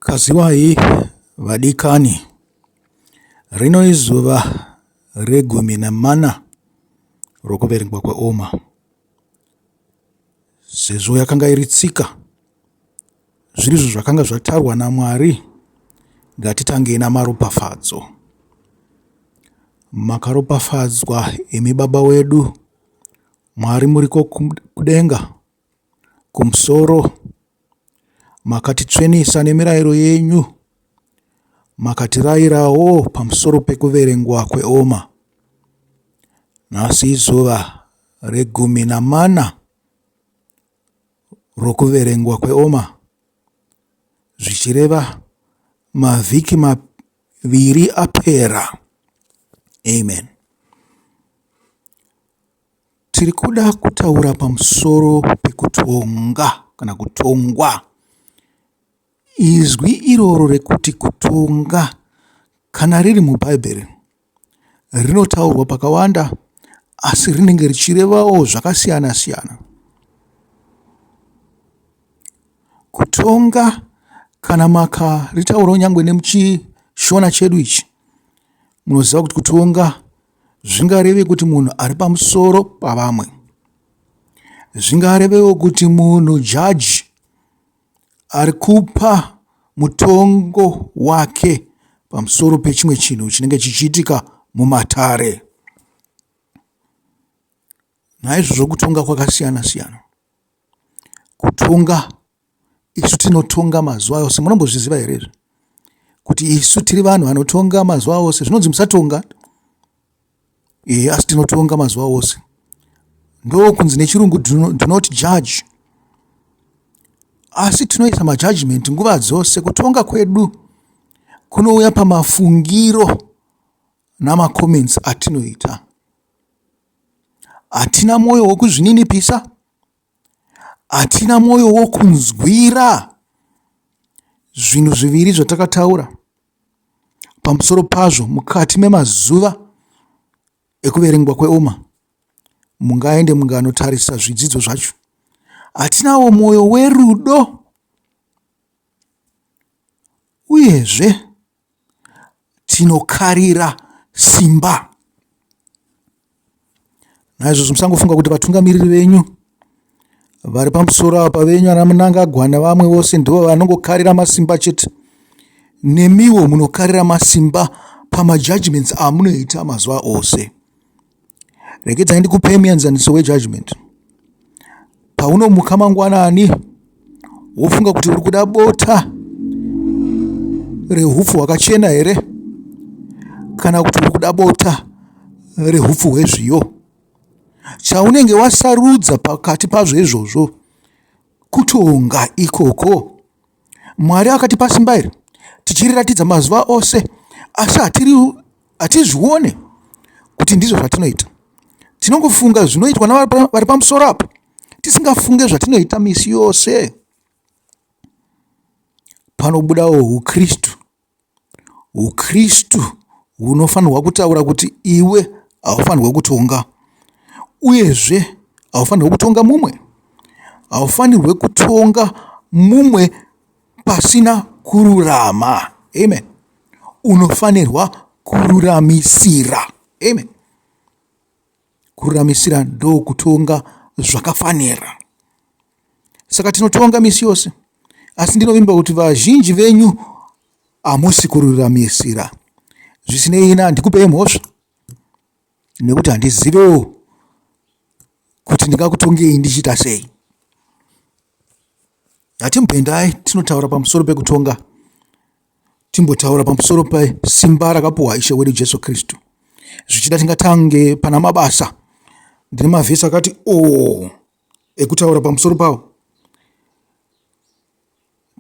Kaziwai vadikani, rino izuva regumi nemana rokuverengwa kweOma. Sezvo yakanga iri tsika, zvirizvo zvakanga zvatarwa naMwari, ngatitangei namaropafadzo. Makaropafadzwa imi Baba wedu, Mwari muriko kudenga, kumusoro. Makatitsvenesa nemirayiro yenyu, makatirayirawo pamusoro pekuverengwa kweOma. Nhasi izuva regumi namana rokuverengwa kweOma, zvichireva mavhiki maviri apera. Amen. Tiri kuda kutaura pamusoro pekutonga kana kutongwa. Izwi iroro rekuti kutonga kana riri muBhaibheri rinotaurwa pakawanda asi rinenge richirevawo zvakasiyana siyana. Kutonga kana makaritaurawo nyangwe nemuchishona chedu ichi munoziva kuti kutonga zvingareve kuti munhu ari pamusoro pavamwe. Zvingarevewo kuti munhu jaji ari kupa mutongo wake pamusoro pechimwe chinhu chinenge chichiitika mumatare. Naizvozvo kutonga kwakasiyana siyana. Kutonga isu tinotonga mazuva ose munombozviziva here izvi kuti isu tiri vanhu vanotonga mazuva ose zvinonzi musatonga ee asi tinotonga mazuva ose ndokunzi nechirungu do not judge asi tinoisa majudgment nguva dzose kutonga kwedu kunouya pamafungiro namacomments atinoita hatina mwoyo wokuzvininipisa Hatina mwoyo wokunzwira zvinhu zviviri zvatakataura pamusoro pazvo mukati memazuva ekuverengwa kweOma. Mungaende munganotarisa zvidzidzo zvacho. Hatinawo mwoyo werudo uyezve tinokarira simba. Naizvozvo musangofunga kuti vatungamiriri venyu vari pamusoro apa venyu ana Mnangagwa nevamwe vose ndivo vanongokarira masimba chete. Nemiwo munokarira masimba pamajudgments amunoita mazuva ose. Regedzai ndikupei muenzaniso wejudgment. Paunomuka mangwanani wofunga kuti uri kuda bota rehupfu hwakachena here kana kuti uri kuda bota rehupfu hwezviyo. Chaunenge wasarudza pakati pazvo izvozvo kutonga ikoko. Mwari akatipa simba iri tichiriratidza mazuva ose asi hatizvione kuti ndizvo zvatinoita. Tinongofunga zvinoitwa navari pamusoro apo tisingafunge zvatinoita misi yose. Panobudawo huKristu. HuKristu hunofanirwa kutaura kuti iwe haufanirwe kutonga uyezve haufanirwe kutonga mumwe. Haufanirwe kutonga mumwe pasina kururama. Amen. Unofanirwa kururamisira. Amen. Kururamisira ndokutonga zvakafanira. Saka tinotonga misi yose, asi ndinovimba kuti vazhinji venyu hamusi kururamisira. Zvisinei, ini handikupei mhosva nekuti handizivewo kuti ndingakutongei ndichiita sei. Hatimboendai tinotaura pamusoro pekutonga, timbotaura pamusoro pesimba rakapuhwa Ishe wedu Jesu Kristu. Zvichida tingatange pana Mabasa. Ndine mavhesi akati o oh, ekutaura pamusoro pawo.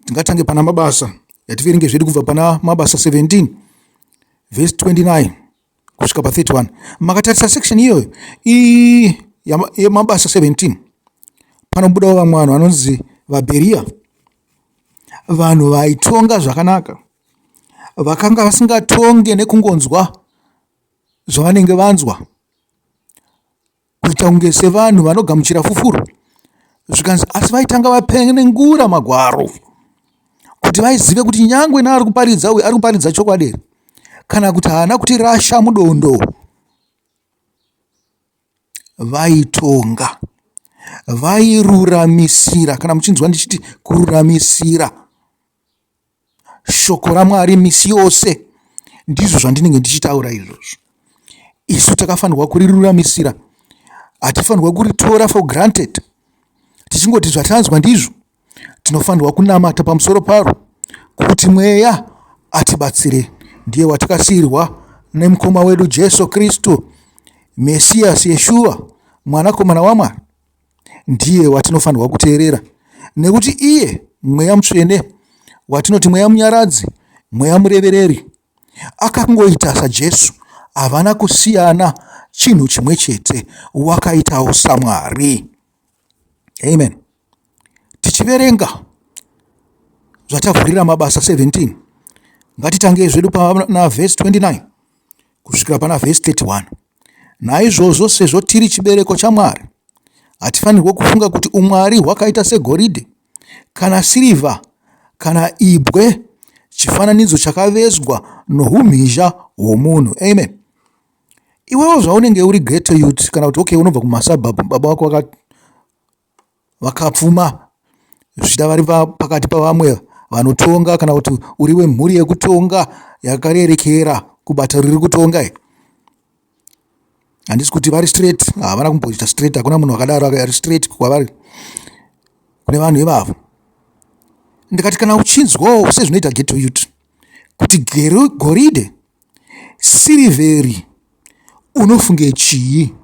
Tingatange pana Mabasa, yativerenge zvedu kubva pana Mabasa 17 vhesi 29 kusvika pa 31. Makatarisa section iyoyo yemabasa 17 panobudawo vamwe vanhu vanonzi vaBheria, vanhu vaitonga zvakanaka, vakanga vasingatonge nekungonzwa zvavanenge vanzwa, kuita kunge sevanhu vanogamuchira fufuro. Zvikanzi asi vaitanga vapenengura magwaro. Kuti vaizive kuti nyangwe naari kuparidza uyu ari kuparidza chokwadi here kana kuti haana kutirasha mudondo. Vaitonga, vairuramisira. Kana muchinzwa ndichiti kururamisira shoko raMwari misi yose, ndizvo zvandinenge ndichitaura izvozvo. Isu takafanirwa kuriruramisira, hatifanirwa kuritora for granted tichingoti zvatanzwa ndizvo. Tinofanirwa kunamata pamusoro paro kuti Mweya atibatsire. Ndiye watakasiirwa nemukoma wedu Jesu Kristu, Mesiyasi Yeshua, Mwanakomana waMwari. Ndiye watinofanirwa kuteerera nekuti iye Mweya Mutsvene watinoti Mweya Munyaradzi, Mweya Murevereri, akangoita saJesu, havana kusiyana, chinhu chimwe chete, wakaitawo saMwari. Amen. Tichiverenga zvatavhurira Mabasa 17, ngatitangei zvedu pana vhesi 29 kusvikira pana vhesi 31. Naizvozvo sezvo tiri chibereko chaMwari, hatifanirwe kufunga kuti umwari hwakaita segoridhe kana sirivha kana ibwe, chifananidzo chakavezwa noumhizha hwomunhu. Amen. Iwewo zvaunenge uri ghetto youth kana kuti okay unobva kumasabhabhu, baba vako vakapfuma zvichida vari pakati pavamwe vanotonga kana kuti uri wemhuri yekutonga yakarerekera kubata riri kutonga iyi. Handisi kuti vari straight, havana kumboita straight, hakuna munhu akadaro ari straight kwavari kune vanhu ivavo. Ndikati kana uchinzwawo sezvinoita ghetto youth kuti goridhe, sirivheri, unofunge chii?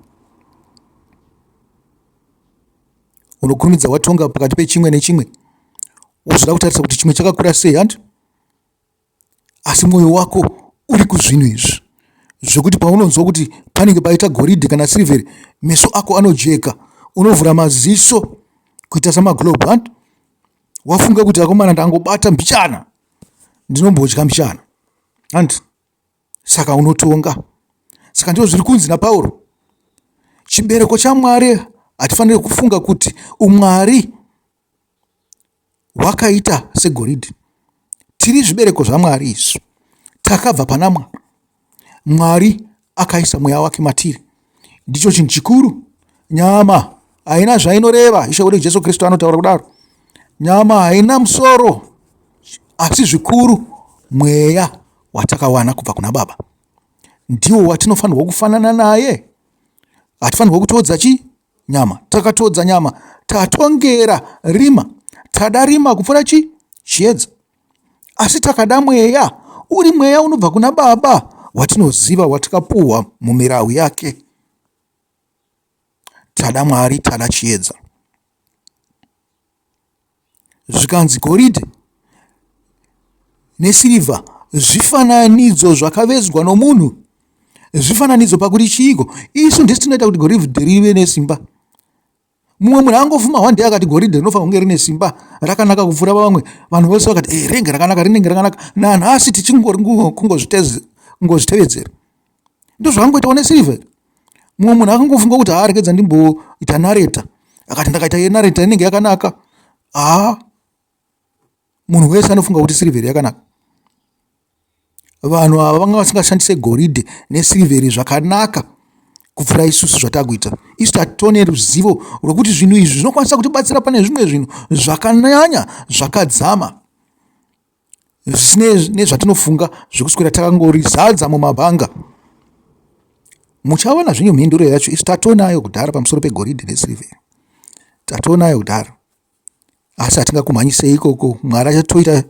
Unokurumidza watonga pakati pechimwe nechimwe, wozoda kutarisa kuti chimwe chakakura sei, hanti? Asi mwoyo wako uri kuzvinhu izvi zvekuti paunonzwa kuti panenge paita goridhe kana sirivheri, meso ako anojeka, unovhura maziso kuita samaglobe, hanti? Wafunga kuti akomana ndangobata mbichana, ndinombodya mbichana, hanti? Saka unotonga. Saka ndizvo zviri kunzi naPauro, chibereko chaMwari hatifaniri kufunga kuti umwari hwakaita segoridhe. Tiri zvibereko zvaMwari isu, takabva pana Mwari. Mwari akaisa mweya wake matiri, ndicho chinhu chikuru. Nyama haina zvainoreva, Ishe wedu Jesu Kristu anotaura kudaro. Nyama haina musoro, asi zvikuru mweya watakawana kubva kuna Baba ndiwo watinofanirwa kufanana naye. Hatifanirwa kutodza chi nyama. Takatodza nyama, tatongera rima, tada rima kupfuura chi chiedza. Asi takada mweya, uri mweya unobva kuna Baba watinoziva, watakapuhwa mumirau yake. Tada Mwari, tada chiedza. Zvikanzi goridhe nesirivha zvifananidzo zvakavezwa nomunhu. Zvifananidzo pakuti chiiko? Isu ndisu tinoita kuti goridhe rive nesimba. Mumwe munhu angofuma one day akati goridhe rinofanira kunge rine simba rakanaka kupfuura vamwe. Vanhu vose vakati eh, rinenge rakanaka, rinenge rakanaka. Nanhasi tichingozvitevedzera. Ndozvakangoitawo nesirivha. Mumwe munhu akangofunga kuti haa regedza ndimboita nareta, akati ndakaita yenareta inenge yakanaka. Haa, munhu wese anofunga kuti sirivheri yakanaka. Vanhu ava vanga vasingashandise goridhe nesirivheri zvakanaka kupfuura isusu zvatakuita. Isu tatone ruzivo rwekuti zvinhu izvi zvinokwanisa kutibatsira pane zvimwe zvinhu zvakanyanya zvakadzama zvisine nezvatinofunga zvekuswera takangorizadza mumabhanga. Muchaona zvenyu mhinduro yacho, isu tatonayo kudhara pamusoro pegoridhe nesirivheri, tatonayo kudhara, asi hatingakumhanyisei ikoko. Mwari achatoita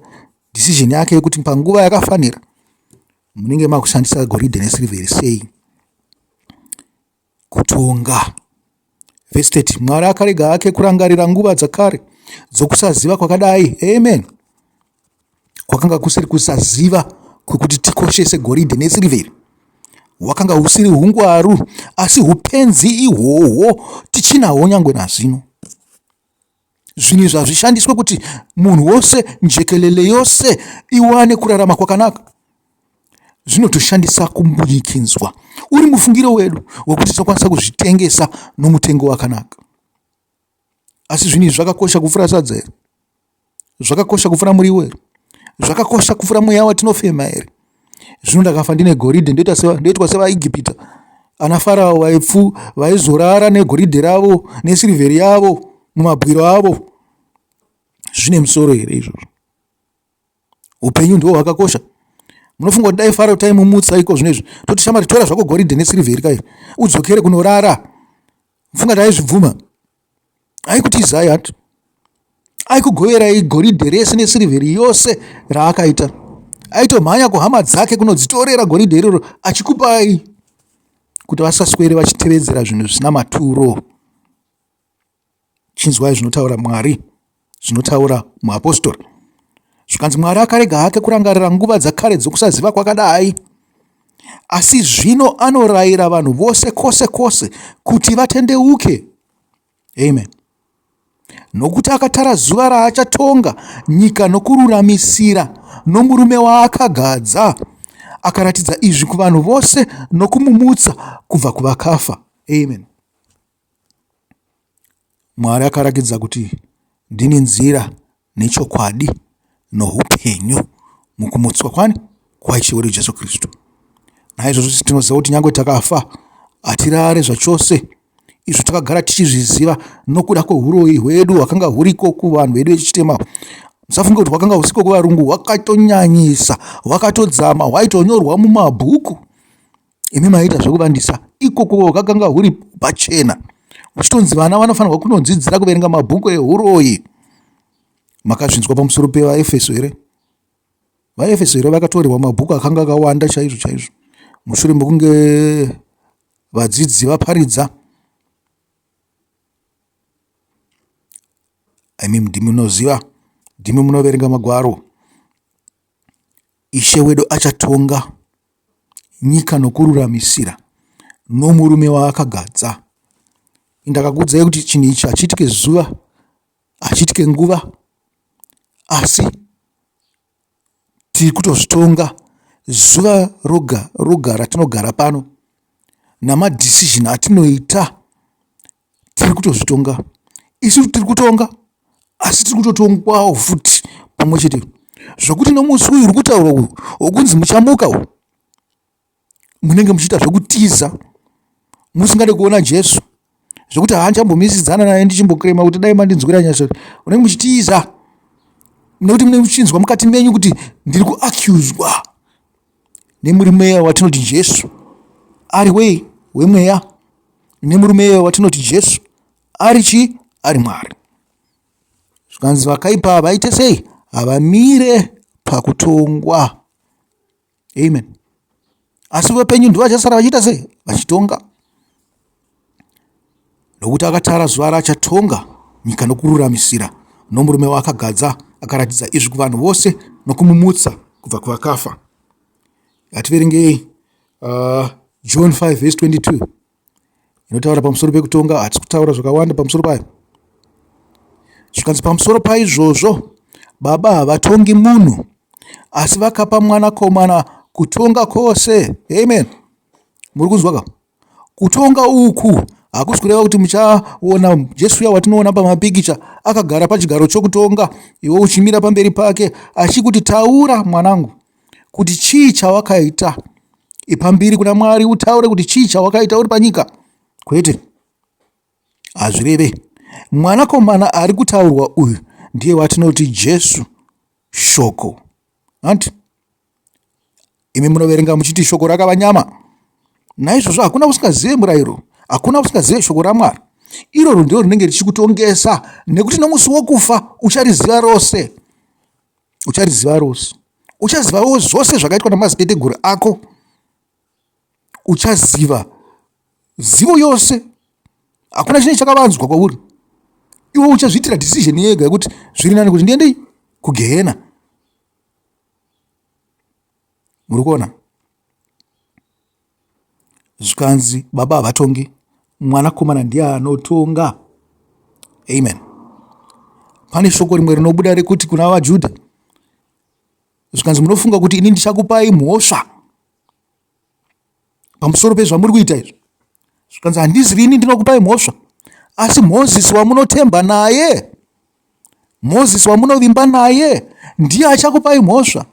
decision yake yekuti panguva yakafanira munenge makushandisa goridhe nesirivheri sei kutonga. Vhesi 30, Mwari akarega hake kurangarira nguva dzakare dzokusaziva kwakadai. Amen. Kwakanga kusiri kusaziva kwekuti tikoshese goridhe nesirivheri, hwakanga husiri hungwaru, asi hupenzi ihwohwo tichinahwo nyangwe nazvino. Zvinhu izvi hazvishandiswe kuti munhu wose njekelele yose iwane kurarama kwakanaka. Zvinotoshandisa kumbunyikidzwa uri mufungiro wedu wekuti tinokwanisa kuzvitengesa nomutengo wakanaka. Asi zvinhu izvi zvakakosha kupfuura sadza here? Zvakakosha kupfuura muriwo here? Zvakakosha kupfuura mweya watinofema here? Zvino ndakafa ndine goridhe ndoitwa sevaEgipita ana Farao vaipfu vaizorara negoridhe ravo nesirivheri yavo mumabwiro avo. Zvine musoro here izvozvo? Upenyu ndihwo hwakakosha. Munofunga kuti dai Farao taimumutsa iko zvino izvi toti shamwari tora zvako goridhe nesirivheri kai udzokere kunorara. Funga taizvibvuma. Aikutizai hati. Aikugoverai goridhe rese nesirivheri yose raakaita. Aitomhanya kuhama dzake kunodzitorera goridhe iroro achikupai kuti vasaswere vachitevedzera zvinhu zvisina maturo. Chinzwai zvinotaura Mwari, zvinotaura muapostora. Zvikanzi Mwari akarega hake kurangarira nguva dzakare dzokusaziva kwakadai. Asi zvino anorayira vanhu vose kwose kwose kuti vatendeuke. Amen. Nokuti akatara zuva raachatonga nyika nokururamisira nomurume waakagadza. Akaratidza izvi kuvanhu vose nokumumutsa kubva kuvakafa. Amen. Mwari akarakidza kuti ndini nzira nechokwadi nohupenyu mukumutswa kwani kwaIshe wedu Jesu Kristu. Naizvozvo tinoziva kuti nyange takafa hatirare zvachose. Izvo takagara tichizviziva nokuda kwehuroyi hwedu hwakanga huriko kuvanhu vedu vechitema. Musafunge kuti hwakanga husiko kuvarungu, hwakatonyanyisa, hwakatodzama, hwaitonyorwa mumabhuku. Imi maiita zvekuvandisa ikoko hwakanga huri pachena uchitonzi vana vanofanirwa kunodzidzira kuverenga mabhuku ehuroyi. Makazvinzwa pamusoro pevaEfeso here? VaEfeso here vakatorerwa mabhuku akanga akawanda chaizvo chaizvo mushure mekunge vadzidzi vaparidza. Imi ndimi munoziva, ndimi munoverenga magwaro. Ishe wedu achatonga nyika nokururamisira nomurume waakagadza. Ndakakuudzai kuti chinhu ichi hachiitike zuva, hachiitike nguva, asi tiri kutozvitonga zuva roga roga ratinogara pano namadhisizheni atinoita tiri kutozvitonga. Isu tiri kutonga asi tiri kutotongwawo futi pamwe chete zvokuti nomusi uyu uri kutaurwa uyu wokunzi muchamuka uyu munenge muchiita zvekutiza musingade kuona Jesu zvekuti haandichambomisidzana naye ndichimbokrema kuti dai mandinzwira nyasha unenge muchitiza nekuti munenge muchinzwa mukati menyu kuti ndiri kuaccuswa nemurume watinoti Jesu ari wei wemweya nemurume watinoti Jesu ari chii ari Mwari zvikanzi vakaipa havaite sei havamire pakutongwa Amen. Asi vapenyu ndivo vachasara vachiita sei? Vachitonga. Nokuti akatara zuva raachatonga nyika nokururamisira, nomurume waakagadza akaratidza izvi kuvanhu vose nokumumutsa kubva kuvakafa. Ngativerengei John 5 verse 22 inotaura pamusoro pekutonga. Hatisi kutaura zvakawanda pamusoro payo. Zvikanzi pamusoro paizvozvo, Baba havatongi munhu, asi vakapa mwanakomana kutonga kwose. Amen. Muri kunzwa ka? Kutonga uku hakusi kureva kuti muchaona Jesu uya watinoona pamapikicha akagara pachigaro chokutonga, iwe uchimira pamberi pake achikuti taura mwanangu kuti chii chawakaita. Ipa mbiri kuna Mwari utaure kuti chii chawakaita uri panyika. Kwete, hazvireve. Mwanakomana ari kutaurwa uyu ndiye watinoti Jesu Shoko. Hanti imi munoverenga muchiti shoko rakava nyama. Naizvozvo hakuna usingazive murayiro, hakuna usingazive shoko raMwari. Iroro ndiro rinenge richikutongesa, nekuti nomusi wokufa uchariziva rose, uchariziva rose, uchazivawo zvose zvakaitwa namadziteteguru ako, uchaziva zivo yose. Hakuna chinenge chakavanzwa kwauri. Iwe uchazviitira decision yega yekuti zviri nani kuti ndiende kugehena. Muri kuona? Zvikanzi baba havatongi, mwanakomana ndiye anotonga. Amen. Pane shoko rimwe rinobuda rekuti kuna vaJudha, zvikanzi munofunga kuti ini ndichakupai mhosva pamusoro pezvamuri kuita izvi? Zvikanzi handizivi ini ndinokupai mhosva, asi Mozisi wamunotemba naye, Mozisi wamunovimba naye Ndiye achakupai mhosva.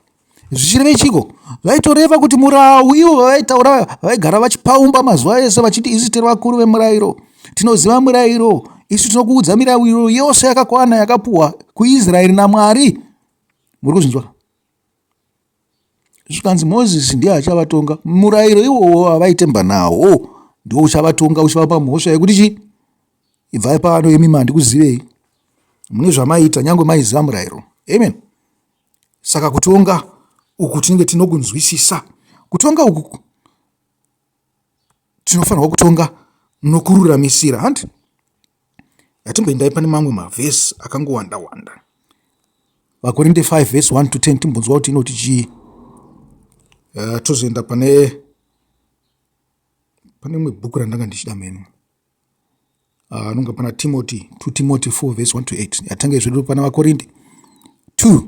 Zvichireve chiko? Vaitoreva kuti murau ivo vavaitaura vaigara vachipaumba mazuva ese vachiti isu tiri vakuru vemurayiro, tinoziva murayiro, isu tinokuudza mirayiro yose yakakwana yakapuhwa kuIsraeri naMwari. Muri kuzvinzwa? Zvikanzi Mozisi ndiye achavatonga. Murayiro iwowo wavaitemba nawo ndiwo uchavatonga uchivapa mhosva yekuti chii? Ibvai pano imi handikuzivei. Mune zvamaiita nyange maiziva murayiro. Amen. Saka kutonga uku tinenge tinokunzwisisa. Kutonga uku tinofanirwa kutonga nokururamisira hanti? Ngatimboendai pane mamwe mavhesi akangowanda wanda. VaKorinte 5 vhesi 1 to 10 timbonzwa kuti inoti chii. Tozoenda pane pane rimwe bhuku randanga ndichida mheno. Anonga pana Timothy 2 Timothy 4 vhesi 1 to 8. Yatange zvedu pana vaKorinte 2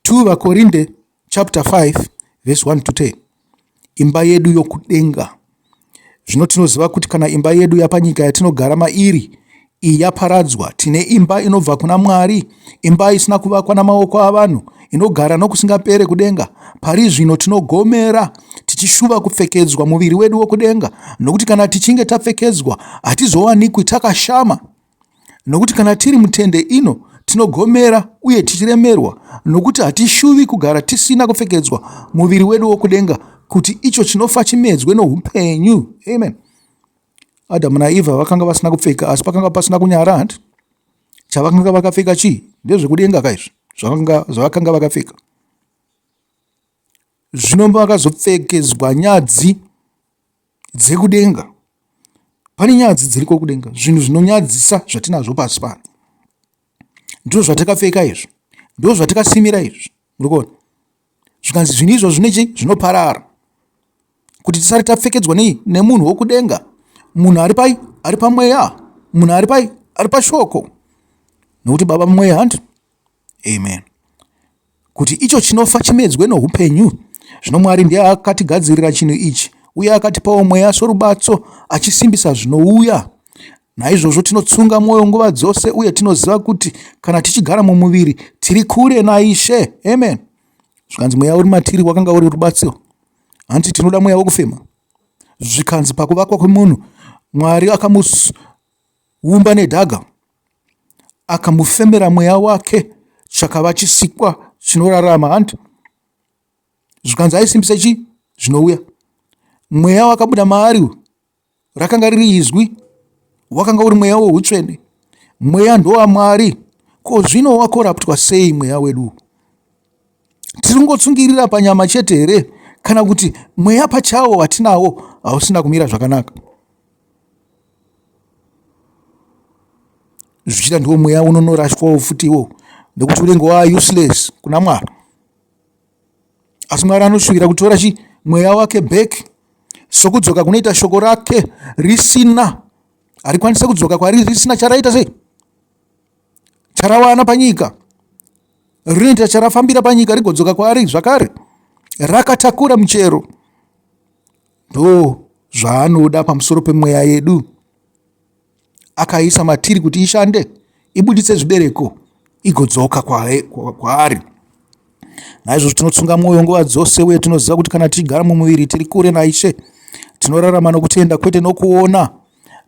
2 vaKorinte chapter 5 vhesi 1 to 10. Imba yedu yokudenga. Zvino tinoziva kuti kana imba yedu yapanyika yatinogara mairi iyi yaparadzwa, tine imba inobva kuna Mwari, imba isina kuvakwa namaoko avanhu, inogara nokusingapere kudenga. Pari zvino tinogomera tichishuva kupfekedzwa muviri wedu wokudenga, nokuti kana tichinge tapfekedzwa hatizowanikwi takashama. Nokuti kana tiri mutende ino tinogomera uye tichiremerwa, nokuti hatishuvi kugara tisina kupfekedzwa muviri wedu wokudenga, kuti icho chinofa chimedzwe noupenyu. Amen. Adamu naEvha vakanga vasina kupfeka, asi pakanga pasina kunyara hanti? Chavakanga vakapfeka chii? Ndezvekudenga ka izvi zvavakanga vakapfeka. Zvino vakazopfekedzwa nyadzi dzekudenga. Pane nyadzi dziriko kudenga, zvinhu zvinonyadzisa zvatinazvo pasi pano. Ndizvo zvatakapfeka izvi, ndizvo zvatakasimira izvi. Muri kuona? Zvikanzi zvinhu izvo zvine chii? Zvinoparara. Kuti tisati tapfekedzwa nei? Nemunhu wokudenga. Munhu ari pai? Ari pamweya. Munhu ari pai? Ari pashoko. Nokuti Baba mweya hanti? Amen. Kuti icho chinofa chimedzwe noupenyu. Zvino Mwari ndiye akatigadzirira chinhu ichi uye akatipawo mweya sorubatso achisimbisa zvinouya. Naizvozvo tinotsunga mwoyo nguva dzose uye tinoziva kuti kana tichigara mumuviri tiri kure naIshe. Amen. Zvikanzi mweya uri matiri wakanga uri rubatsiro. Hanti tinoda mweya wokufema. Zvikanzi pakuvakwa kwemunhu Mwari akamuumba nedhaga akamufemera mweya wake chakava chisikwa chinorarama. Hanti zvikanzi aisimbisa chii? Zvinouya. Mweya wakabuda maari rakanga riri izwi, wakanga uri mweya woutsvene. Mweya ndowaMwari. Ko zvino wakoraptwa sei mweya wedu? Tiri kungotsungirira panyama chete here, kana kuti mweya pachawo watinawo hausina kumira zvakanaka? Zvichida ndiwo mweya unonorashwawo futi iwo, nekuti unenge waa useless kuna Mwari. Asi Mwari anoshuvira kutora chi mweya wake back, sokudzoka kunoita shoko rake risina, harikwanise kudzoka kwari risina charaita sei, charawana panyika, rinoita charafambira panyika rigodzoka kwaari zvakare rakatakura muchero. Ndo zvaanoda pamusoro pemweya yedu. Akaisa matiri kuti ishande, ibuditse zvibereko, igodzoka kwaari. Naizvozvo tinotsunga mwoyo nguva dzose uye tinoziva kuti kana tichigara mumuviri tiri kure naIshe. Tinorarama nokutenda kwete nokuona.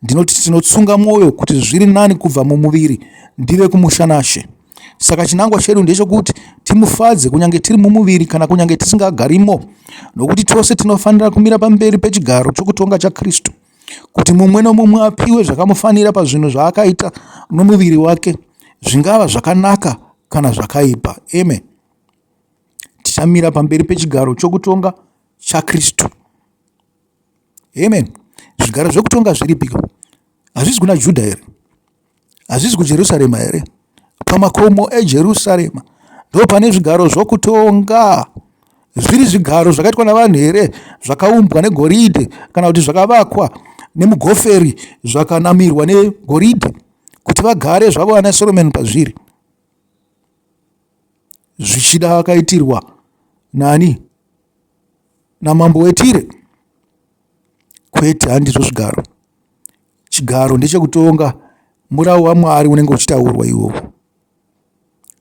Ndinoti tinotsunga mwoyo kuti zviri nani kubva mumuviri ndive kumusha naShe. Saka chinangwa chedu ndechokuti timufadze kunyange tiri mumuviri kana kunyange tisingagarimo, nokuti tose tinofanira kumira pamberi pechigaro chokutonga chaKristu, kuti mumwe nomumwe apiwe zvakamufanira pazvinhu zvaakaita nomuviri wake, zvingava zvakanaka kana zvakaipa. Amen. Tichamira pamberi pechigaro chokutonga chaKristu. Amen. Zvigaro zvekutonga zviripiko? Hazvisi kuna Judha here? Hazvisi kuJerusarema here? Pamakomo eJerusarema ndo pane zvigaro zvokutonga. Zviri zvigaro zvakaitwa navanhu here, zvakaumbwa negoridhe, kana kuti zvakavakwa nemugoferi zvakanamirwa negoridhe kuti vagare zvavo vana Soromoni pazviri? Zvichida vakaitirwa nani? Namambo weTire? Kwete, handizvo zvigaro. Chigaro ndechekutonga murau waMwari unenge uchitaurwa iwowo.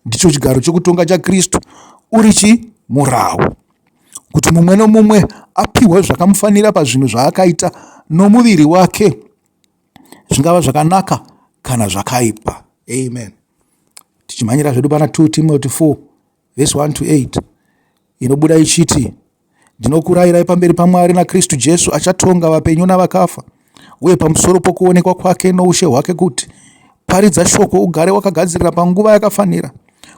Ndicho chigaro chokutonga chaKristu uri chi murau, kuti mumwe nomumwe apiwe zvakamufanira pazvinhu zvaakaita nomuviri wake, zvingava zvakanaka kana zvakaipa. Amen. Tichimhanyira zvedu pana 2 Timothy 4 vhesi 1 to 8 inobuda ichiti, Ndinokurayirai pamberi paMwari naKristu Jesu achatonga vapenyu navakafa, uye pamusoro pokuonekwa kwake noushe hwake kuti, paridza shoko ugare wakagadzirira panguva yakafanira,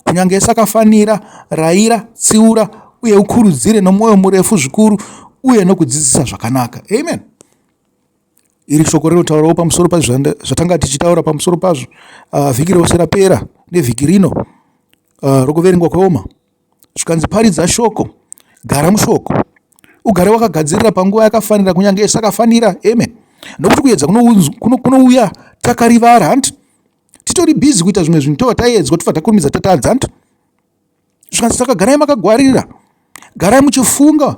kunyange isakafanira, rayira, tsiura uye ukurudzire nomwoyo murefu zvikuru uye nokudzidzisa zvakanaka. Amen. Iri shoko rinotaurawo pamusoro pazvatanga tichitaura pamusoro pazvo vhiki rose rapera nevhiki rino rokuverengwa kweoma. Zvikanzi paridza shoko, gara mushoko, ugare wakagadzirira panguva yakafanira kunyange isakafanira. Amen. Nokuti kuedza kunouya takarivara, hanti titori busy kuita zvimwe zvinhu tova taedzwa tobva takurumidza tatadza, hanti zvikanzi saka garai makagwarira, garai muchifunga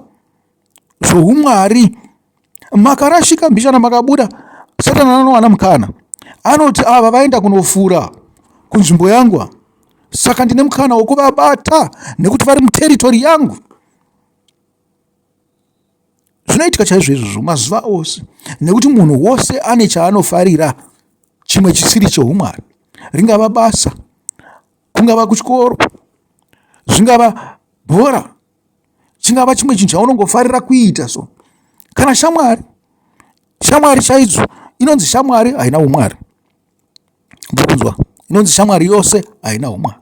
zvoumwari. Makarashika mbichana makabuda, Satani anowana mukana, anoti ava vaenda kunofura kunzvimbo yangu, saka ndine mukana wokuvabata nekuti vari muteritori yangu. Zvinoitika chaizvo izvozvo mazuva ose, nekuti munhu wose ane chaanofarira chimwe chisiri cheumwari, ringava basa, kungava kuchikoro, zvingava bhora, chingava chimwe chinhu chaunongofarira kuita. So kana shamwari, shamwari chaidzo inonzi shamwari haina umwari. Murikunzwa? Inonzi shamwari yose haina umwari,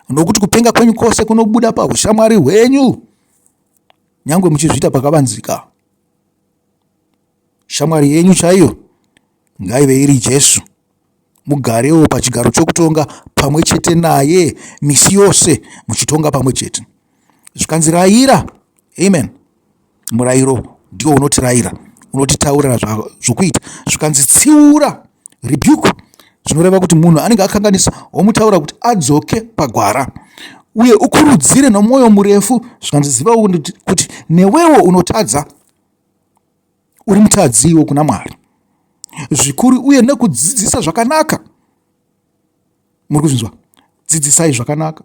nokuti kupenga kwenyu kwose kunobuda paushamwari hwenyu, nyangwe muchizviita pakavanzika. Shamwari yenyu chaiyo ngaive iri Jesu, mugarewo pachigaro chokutonga pamwe chete naye misi yose, muchitonga pamwe chete. Zvikanzi rayira. Amen. Murayiro ndiwo unotirayira, unotitaurira zvokuita. Zvikanzi tsiura, rebuke, zvinoreva kuti munhu anenge akanganisa womutaura kuti adzoke pagwara, uye ukurudzire nomwoyo murefu. Zvikanzi zivawo kuti newewo unotadza, uri mutadziwo kuna Mwari zvikuru, uye nekudzidzisa zvakanaka. Muri kuzvinzwa? Dzidzisai zvakanaka,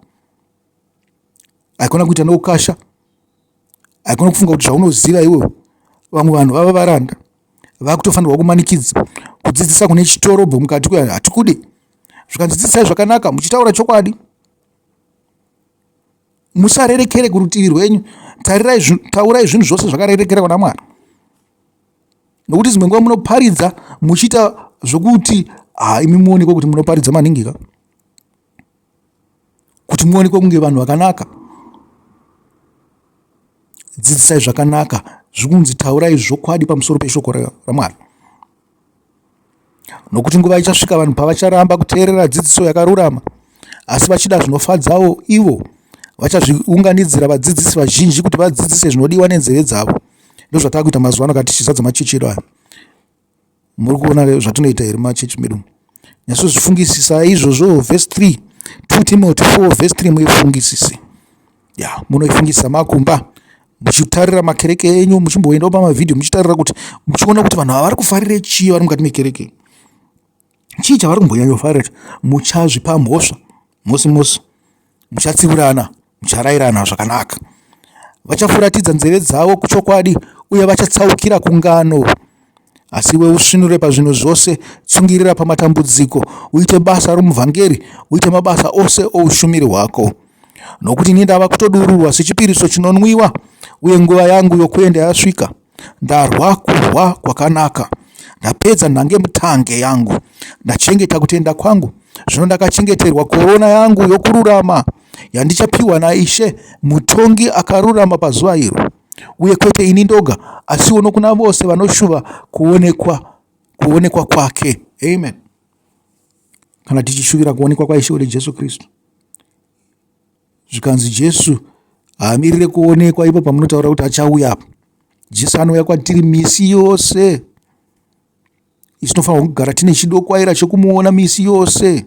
haikona kuita noukasha, haikona kufunga kuti zvaunoziva iwewe. Vamwe vanhu vava varanda, vakutofanirwa kumanikidza kudzidzisa kune chitorobho mukati kuya, hatikudi. Zvikanzi dzidzisai zvakanaka muchitaura chokwadi, musarerekere kurutivi rwenyu, taurai zvinhu zvose zvakarerekera kuna Mwari. Nokuti dzimwe nguva munoparidza muchiita zvokuti ha imi muonekwe kuti munoparidza maningi ka, kuti muonekwe kunge vanhu vakanaka. Dzidzisai zvakanaka, zvikunzi taurai zvokwadi pamusoro peshoko raMwari. Nokuti nguva ichasvika vanhu pavacharamba kuteerera dzidziso yakarurama, asi vachida zvinofadzawo ivo, vachazviunganidzira vadzidzisi vazhinji kuti vadzidzise zvinodiwa nenzeve dzavo. Ndozvataakuita mazuva ano kana tichizadza machechi edu aya. Muri kuona zvatinoita here mumachechi medu? Nyatsozvifungisisa izvozvo. Vhesi 3, 2 Timothy 4 vhesi 3, muifungisise. Ya, munoifungisisa makumba muchitarira makereke enyu, muchimboendawo pamavhidhiyo muchitarira kuti muchiona kuti vanhu ava vari kufarire chii vari mukati mekereke, chii chavari kumbonyanyofarira. Muchazvipa mhosva mose mose, muchatsiurana, mucharayirana zvakanaka. Vachafuratidza nzeve dzavo kuchokwadi uye vachatsaukira kungano. Asi iwe usvinure pazvinhu zvose, tsungirira pamatambudziko, uite basa romuvhangeri, uite mabasa ose oushumiri hwako. Nokuti ini ndava kutodururwa sechipiriso chinonwiwa, uye nguva yangu yokuenda yasvika. Ndarwa kurwa kwakanaka, ndapedza nhangemutange yangu, ndachengeta kutenda kwangu. Zvino ndakachengeterwa korona yangu yokururama, yandichapiwa naIshe, mutongi akarurama pazuva iro, uye kwete ini ndoga, asiwo nokuna vose vanoshuva kuonekwa kuonekwa kwake. Amen. Kana tichishuvira kuonekwa kwaIshe wedu Jesu Kristu, zvikanzi Jesu haamirire kuonekwa ipo pamunotaura kuti achauya apo. Jesu anouya kwatiri misi yose. Isu tinofanirwa kugara tine chidokwaira chekumuona misi yose.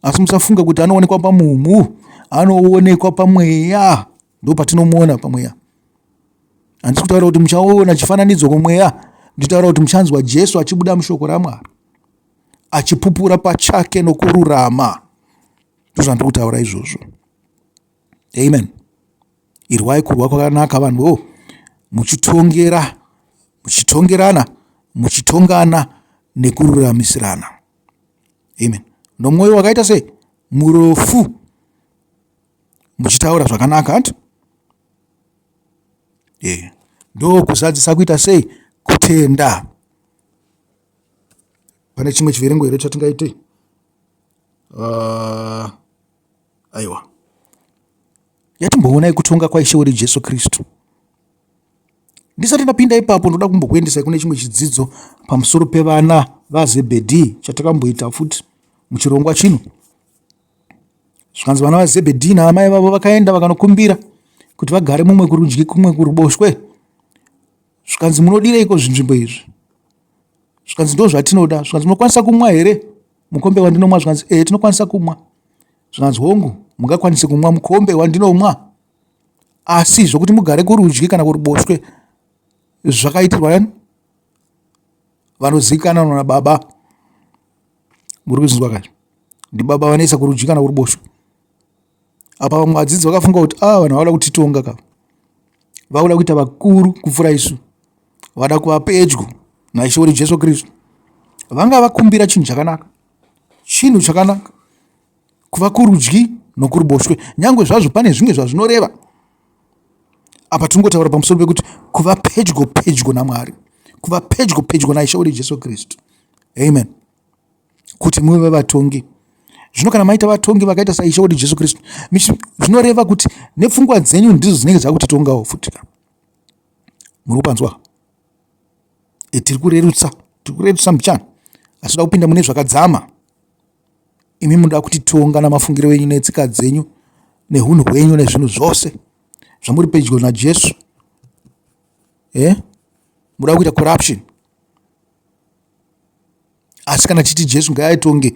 Asi musafunga kuti anoonekwa pamumhu, anoonekwa pamweya. Ndipo patinomuona pamweya. Handisi kutaura kuti muchaona chifananidzo kumweya, nditaura kuti muchanzwa Jesu achibuda mushoko raMwari, achipupura pachake nokururama. Ndozvandiri kutaura izvozvo. Amen. Irwai kurwa kwakanaka vanhu wo muchitongera muchitongerana muchitongana nekururamisirana. Amen. Nomwoyo wakaita sei? Murofu muchitaura zvakanaka hanti? Yeah. Ndokuzadzisa kuita sei? Kutenda. Pane chimwe chiverengo here chatingaite? Aiwa. Yatimboonai kutonga kwaIshe wedu Jesu Kristu. Ndisati ndapinda ipapo ndoda kumbokuendesai kune chimwe chidzidzo pamusoro pevana vaZebhedhi chatakamboita futi muchirongwa chino. Zvikanzi vana vaZebhedhi naamai vavo vakaenda vakanokumbira kuti vagare mumwe kurudyi kumwe kuruboshwe. Zvikanzi munodireiko zvinzvimbo izvi? Zvikanzi ndo zvatinoda. Zvikanzi munokwanisa kumwa here mukombe wandinomwa? Zvikanzi ee tinokwanisa kumwa. Zvikanzi hongu mungakwanise kumwa mukombe wandinomwa asi zvokuti mugare kurudyi kana kuruboshwe zvakaitirwa yani vanozivikanwa nababa. Muri kuzvinzwa kaizvo? Ndibaba vanoisa kurudyi kana kuruboshwe. Apa vamwe vadzidzi vakafunga kuti ah vanhu vauda kutitonga ka. Vauda kuita vakuru kupfuura isu. Vada kuva pedyo naIshe wedu Jesu Kristu. Vanga vakumbira chinhu chakanaka. Chinhu chakanaka. Kuva kurudyi nokuruboshwe. Nyangwe zvazvo pane zvimwe zvazvinoreva. Apa tingotaura pamusoro pekuti kuva pedyo pedyo naMwari. Kuva pedyo pedyo naIshe wedu Jesu Kristu. Amen. Kuti muve vatongi. Zvino kana maita vatongi vakaita saIshe wedu Jesu Kristu, zvinoreva kuti nepfungwa dzenyu ndidzo dzinenge dzakutitongawo futi. Muri kupanzwa? E, tiri kurerutsa, tiri kurerutsa mbichana. Asi toda kupinda mune zvakadzama. Imi munoda kutitonga namafungiro enyu netsika dzenyu nehunhu hwenyu nezvinhu zvose zvamuri pedyo naJesu. Eh? Munoda kuita corruption. Asi kana tichiti Jesu ngaaitonge,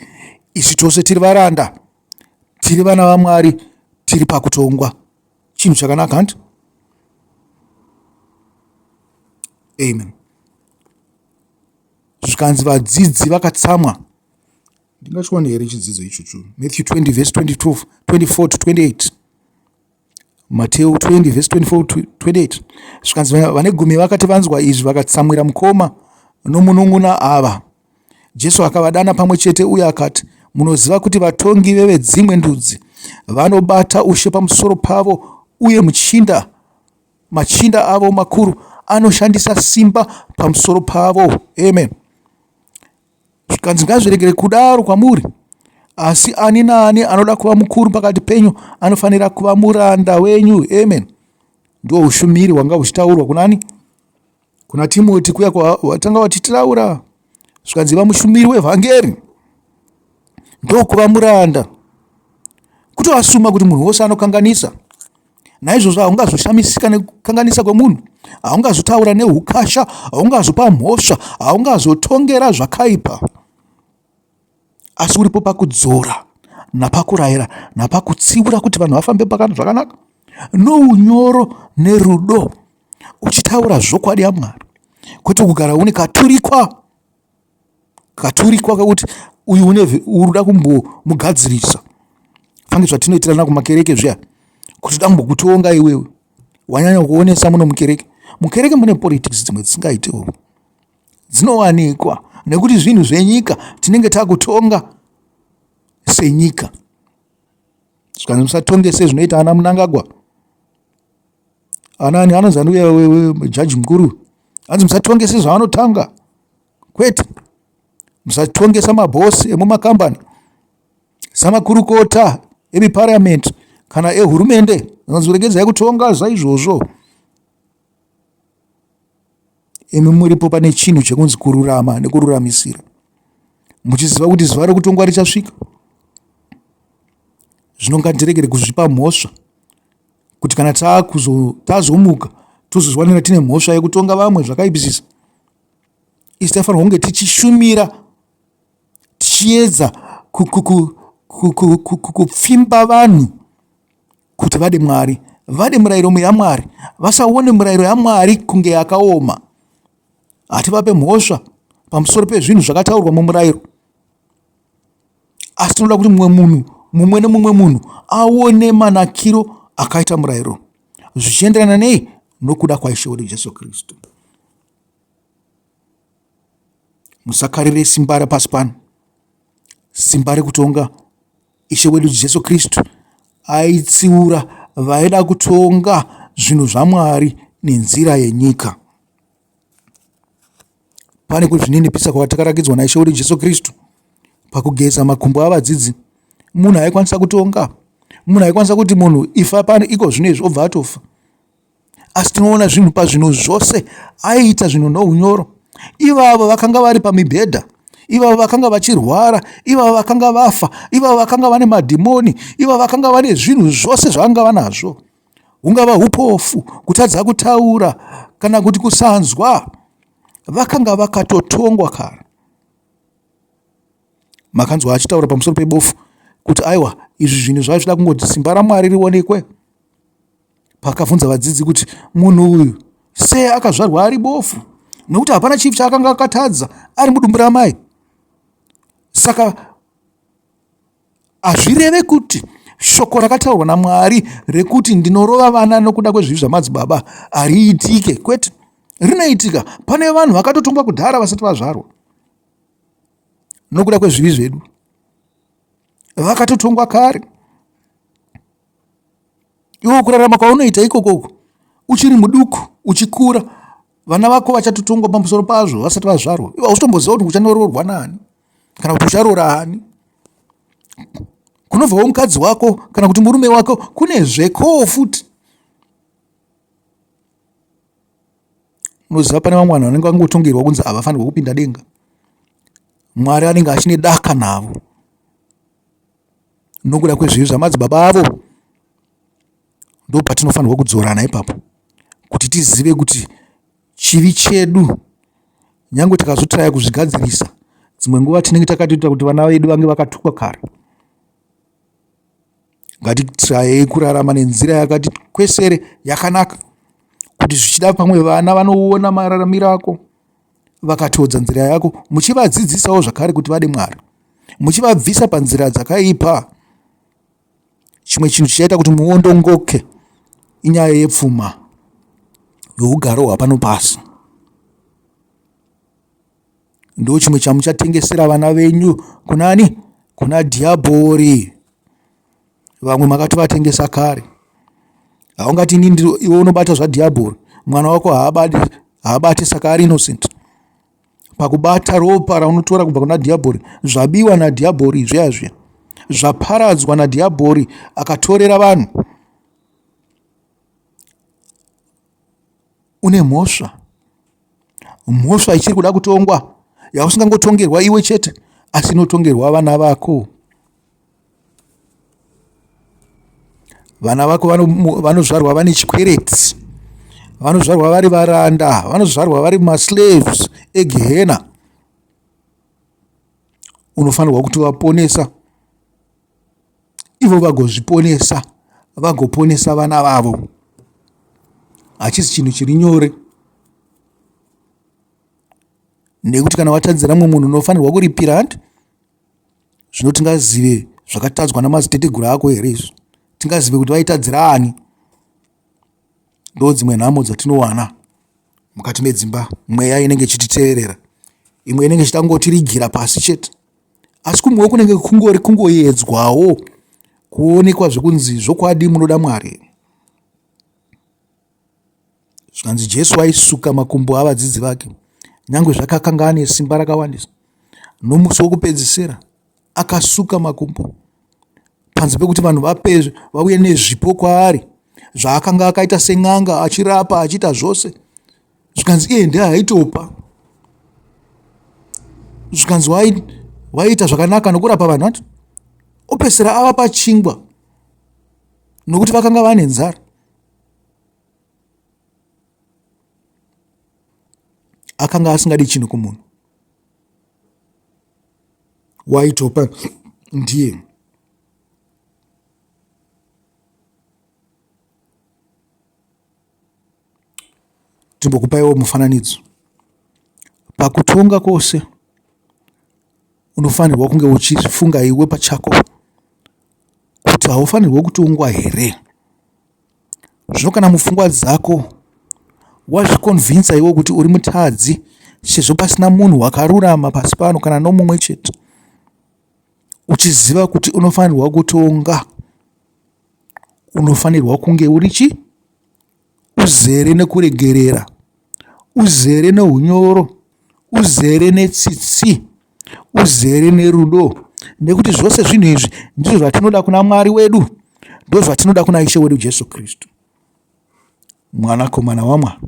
isu tose tiri varanda, tiri vana vaMwari, tiri pakutongwa. Chinhu chakanaka hanti? Amen. Zvikanzi vadzidzi vakatsamwa. Ndingachiwana here chidzidzo ichocho? Matthew 20 verse 22, 24 to 28. Mateo 20 verse 24 to 28. Zvikanzi vane gumi vakati vanzwa izvi vakatsamwira mukoma nomunun'una ava. Jesu akavadana pamwe chete uye akati, munoziva kuti vatongi vevedzimwe ndudzi vanobata ushe pamusoro pavo uye muchinda machinda avo makuru anoshandisa simba pamusoro pavo. Amen. Zvikanzi ngazviregere kudaro kwamuri. Asi ani naani anoda kuva mukuru pakati penyu anofanira kuva muranda wenyu. Amen. Ndiwo ushumiri hwanga huchitaurwa kunani? Kuna Timoti kuya kwatanga vachitaura. Zvikanzi iva mushumiri wevhangeri. Ndokuva muranda. Kutoasuma kuti munhu wose anokanganisa. Naizvozvo haungazoshamisika nekukanganisa kwemunhu, haungazotaura neukasha, haungazopa mhosva, haungazotongera zvakaipa, asi uripo pakudzora napakurayira napakutsiura kuti vanhu vafambe zvakanaka nounyoro nerudo, uchitaura zvokwadi yaMwari, kwete kugara une katurikwa katurikwa kekuti uyu une uruda kumbomugadzirisa fange zvatinoitirana kumakereke zviya kuti da kumbokutonga iwewe wanyanya kuonesa muno mukereke mukereke mune politics dzimwe dzisingaitewo dzinowanikwa nekuti zvinhu zvenyika tinenge takutonga senyika zvikanzi musatonge sezvinoita ana Mnangagwa anani anonzi anouya jaji mukuru hanzi musatonge sezvaanotanga kwete musatongesa mabhosi emumakambani samakurukota emiparliament kana ehurumende anonzi regedzai kutonga zvaizvozvo imi muripo pane chinhu chekunzi kururama nekururamisira muchiziva kuti zuva rekutongwa richasvika zvino ngatiregere kuzvipa mhosva kuti kana tazomuka tozozviwanira tine mhosva yekutonga vamwe zvakaipisisa isu taifanirwa kunge tichishumira tichiedza kupfimba vanhu kuti vade Mwari, vade murayiro yaMwari, vasaone murayiro yaMwari kunge yakaoma. Hativape mhosva pamusoro pezvinhu zvakataurwa mumurayiro, asi tinoda kuti mumwe munhu mumwe nemumwe munhu aone manakiro akaita murayiro zvichienderana nei nokuda kwaIshe wedu Jesu Kristu. Musakarire simba rapasi pano, simba rekutonga. Ishe wedu Jesu Kristu aitsiura vaida kutonga zvinhu zvaMwari nenzira yenyika. Pane kuzvininipisa kwatakarakidzwa naIshe wedu Jesu Kristu pakugeza makumbo avadzidzi. Munhu aikwanisa kutonga, munhu aikwanisa kuti munhu ifa pano iko zvino izvi obva atofa. Asi tinoona zvinhu pazvinhu zvose aiita zvinhu nounyoro. Ivavo vakanga vari pamibhedha, ivavo vakanga vachirwara, ivavo vakanga vafa, ivavo vakanga vane madhimoni, ivavo vakanga vane zvinhu zvose zvavanga vanazvo. Hungava upofu, kutadza kutaura kana kuti kusanzwa, vakanga vakatotongwa kare. Makanzwa achitaura pamusoro pebofu kuti aiwa izvi zvinhu zvazvida kungoti simba raMwari rionekwe. Paakabvunza vadzidzi kuti munhu uyu sei akazvarwa ari bofu nokuti hapana chivi chaakanga akatadza ari mudumbu ramai. Saka hazvireve kuti shoko rakataurwa naMwari rekuti ndinorova vana nokuda kwezvivi zvamadzibaba hariitike. Kwete, rinoitika. Pane vanhu vakatotongwa kudhara vasati vazvarwa nokuda kwezvivi zvedu, vakatotongwa kare. Iwe kurarama kwaunoita ikoko uku uchiri muduku uchikura, vana vako vachatotongwa pamusoro pazvo vasati vazvarwa. Iwe hausitomboziva kuti uchanoroorwa naani kana kuti ucharoora ani. Kunobvawo mukadzi wako kana kuti murume wako kune zvekowo futi. Unoziva pane vamwe vanhu vanenge vangotongerwa kunzi havafanirwe kupinda denga. Mwari anenge achine daka navo nokuda kwezvivi zvamadzibaba avo. Ndopatinofanirwa kudzorana ipapo kuti tizive kuti chivi chedu nyange tikazotraya kuzvigadzirisa dzimwe nguva tinenge takatoita kuti vana vedu vange vakatukwa kare. Ngatitrayei kurarama nenzira yakati kwesere yakanaka kuti zvichida pamwe vana vanoona mararamiro ako vakatodza nzira yako muchivadzidzisawo zvakare kuti vade Mwari muchivabvisa panzira dzakaipa. Chimwe chinhu chichaita kuti muondongoke inyaya yepfuma yougaro hwapano pasi. Ndo chimwe chamuchatengesera vana venyu kunani? Kuna dhiabhori. Vamwe makatovatengesa kare. Haungati ini iwe unobata zvadhiabhori, mwana wako haabati, haabati saka ari innocent. Pakubata ropa raunotora kubva kuna dhiabhori, zvabiwa nadhiabhori zviya zviya, zvaparadzwa nadhiabhori akatorera vanhu. Une mhosva, mhosva ichiri kuda kutongwa yausingangotongerwa iwe chete, asi inotongerwa vana vako. Vana vako vanozvarwa vane chikwereti, vanozvarwa vari varanda, vanozvarwa vari maslaves egehena. Unofanirwa kutovaponesa ivo vagozviponesa, vagoponesa vana vavo. Hachisi chinhu chiri nyore nekuti kana watadzira mumwe munhu unofanirwa kuripira hanti? Zvino tingazive zvakatadzwa namadziteteguru ako here izvi? Tingazive kuti vaitadzira ani? Ndo dzimwe nhamo dzatinowana mukati medzimba. Mweya inenge ichititeverera, imwe inenge ichitangotirigira pasi chete, asi kumwewo kunenge kungori kungoedzwawo kuonekwa zvekunzi zvokwadi munoda Mwari. Zvikanzi Jesu aisuka makumbo avadzidzi vake nyange zvakakanga ane simba rakawandisa. Nomusi wokupedzisira akasuka makumbo panze pekuti vanhu vape vauye nezvipo kwaari zvaakanga akaita sen'anga achirapa achiita zvose. Zvikanzi iye ndiye aitopa. Zvikanzi waiita zvakanaka nokurapa vanhu ati opesera avapa chingwa nokuti vakanga vane nzara. Akanga asingadi chinhu kumunhu. Waitopa ndiye. Timbokupaiwo mufananidzo. Pakutonga kwose unofanirwa kunge uchifunga iwe pachako. Kuti haufanirwe kutongwa here? Zvino kana mupfungwa dzako wazvikonvinsa iwe kuti uri mutadzi sezvo pasina munhu wakarurama pasi pano kana nomumwe chete, uchiziva kuti unofanirwa kutonga, unofanirwa kunge uri chi uzere nekuregerera, uzere neunyoro, uzere netsitsi, uzere nerudo, nekuti zvose zvinhu izvi ndizvo zvatinoda kuna Mwari wedu, ndozvatinoda kuna Ishe wedu Jesu Kristu, Mwanakomana waMwari.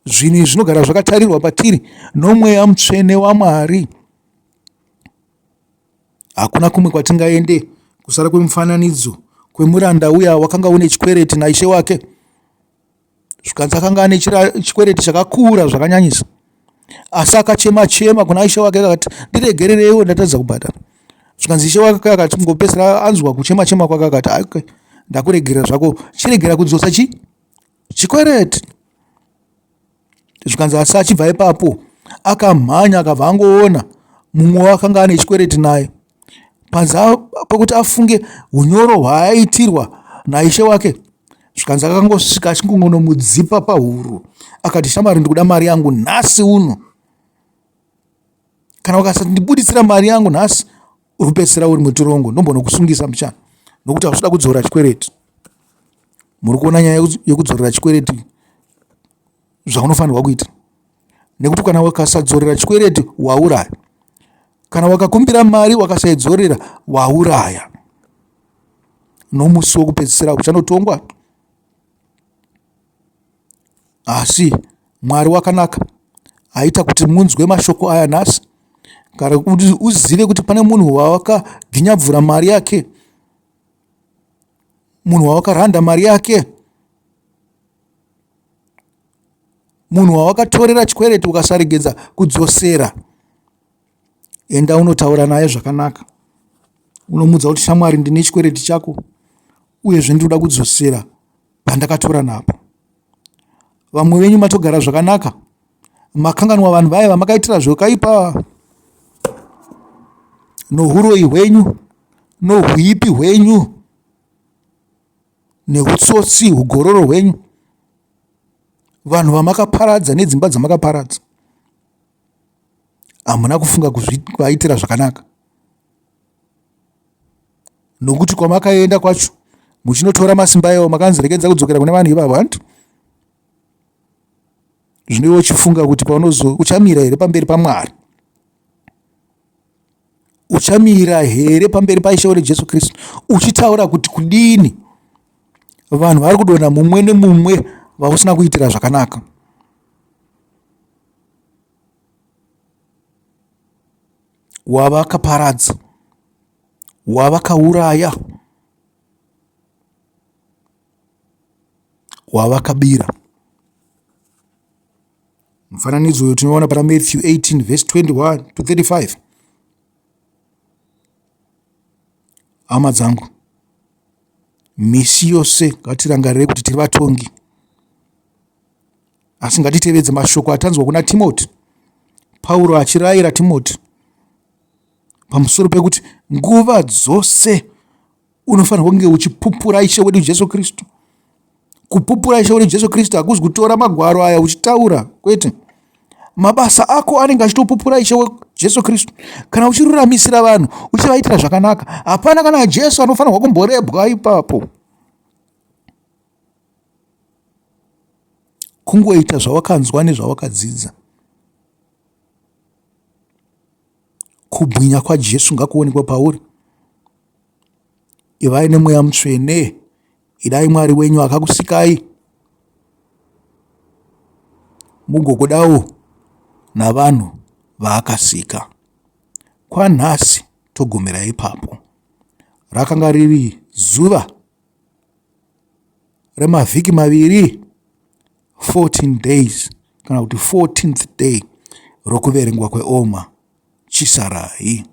Zvinhu izvi zvinogara zvakatarirwa patiri noMweya Mutsvene waMwari. Hakuna kumwe kwatingaende kusara kwemufananidzo kwemuranda uya wakanga une chikwereti naishe wake. Zvikanzi akanga ane chikwereti chakakura zvakanyanyisa, asi akachema chema kuna ishe wake akati, ndiregerereiwo ndatadza kubhadhara. Zvikanzi ishe wake akati kungopedzisira anzwa kuchema chema kwake akati, okay, ndakuregerera zvako, chiregera kudzosa chi chikwereti. Zvikanzi asi achibva ipapo akamhanya akabva angoona mumwe wakanga ane chikwereti naye. Panze pekuti afunge unyoro hwaaitirwa naishe wake, zvikanzi akangosvika achingongonomudzipa pahuro akati, shamwari, ndikuda mari yangu nhasi uno. Kana ukasandibuditsira mari yangu nhasi, uri kupedzisira uri mutirongo, ndombonokusungisa mbichana nokuti hausi kuda kudzora chikwereti. Muri kuona nyaya yekudzorera chikwereti zvaunofanirwa kuita, nekuti kana ukasadzorera chikwereti wauraya, kana wakakumbira mari wakasaidzorera wauraya, nomusi wokupedzisira uchanotongwa. Asi Mwari wakanaka aita kuti munzwe mashoko aya nhasi, kana kuti uzive kuti pane munhu wawakaginyabvura mari yake, munhu wawakaranda mari yake, munhu wawakatorera chikwereti ukasaregedza kudzosera. Enda unotaura naye zvakanaka, unomuudza kuti shamwari, ndine chikwereti chako uyezve ndinoda kudzosera pandakatora napo. Vamwe venyu matogara zvakanaka, makanganwa vanhu vaya vamakaitira zvakaipa nohuroyi hwenyu nohuipi hwenyu neutsotsi hugororo hwenyu, vanhu vamakaparadza nedzimba dzamakaparadza, hamuna kufunga kuvaitira zvakanaka, nokuti kwamakaenda kwacho muchinotora masimba iwo makanzi regedza kudzokera kune vanhu ivavo hanti. Zvino iwe uchifunga kuti paunozo uchamira here pamberi paMwari? Uchamira here pamberi paIshe wedu Jesu Kristu uchitaura kuti kudini? Vanhu vari kudonha mumwe nemumwe vausina kuitira zvakanaka. Wavakaparadza, wavakauraya, wavakabira. Mufananidzo uyu tinoona pana Matthew 18 verse 21 to 35. Hama dzangu, misi yose ngatirangarire kuti tiri vatongi, asi ngatitevedze mashoko atanzwa kuna Timoti, Pauro achirayira Timoti pamusoro pekuti nguva dzose unofanirwa kunge uchipupura Ishe wedu Jesu Kristu. Kupupura Ishe wedu Jesu Kristu hakuzi kutora magwaro aya uchitaura, kwete. Mabasa ako anenge achitopupura Ishe Jesu Kristu. Kana uchiruramisira vanhu, uchivaitira zvakanaka, hapana kana Jesu anofanirwa kumborebwa ipapo. Kungoita zvawakanzwa nezvawakadzidza. Kubwinya kwaJesu ngakuonekwe pauri. Ivai nemweya mutsvene. Idai Mwari wenyu akakusikai, mugogodawo navanhu vaakasika. Kwanhasi togumira ipapo. Rakanga riri zuva remavhiki maviri, 14 days kana kuti 14th day rokuverengwa kweOma. Chisarai.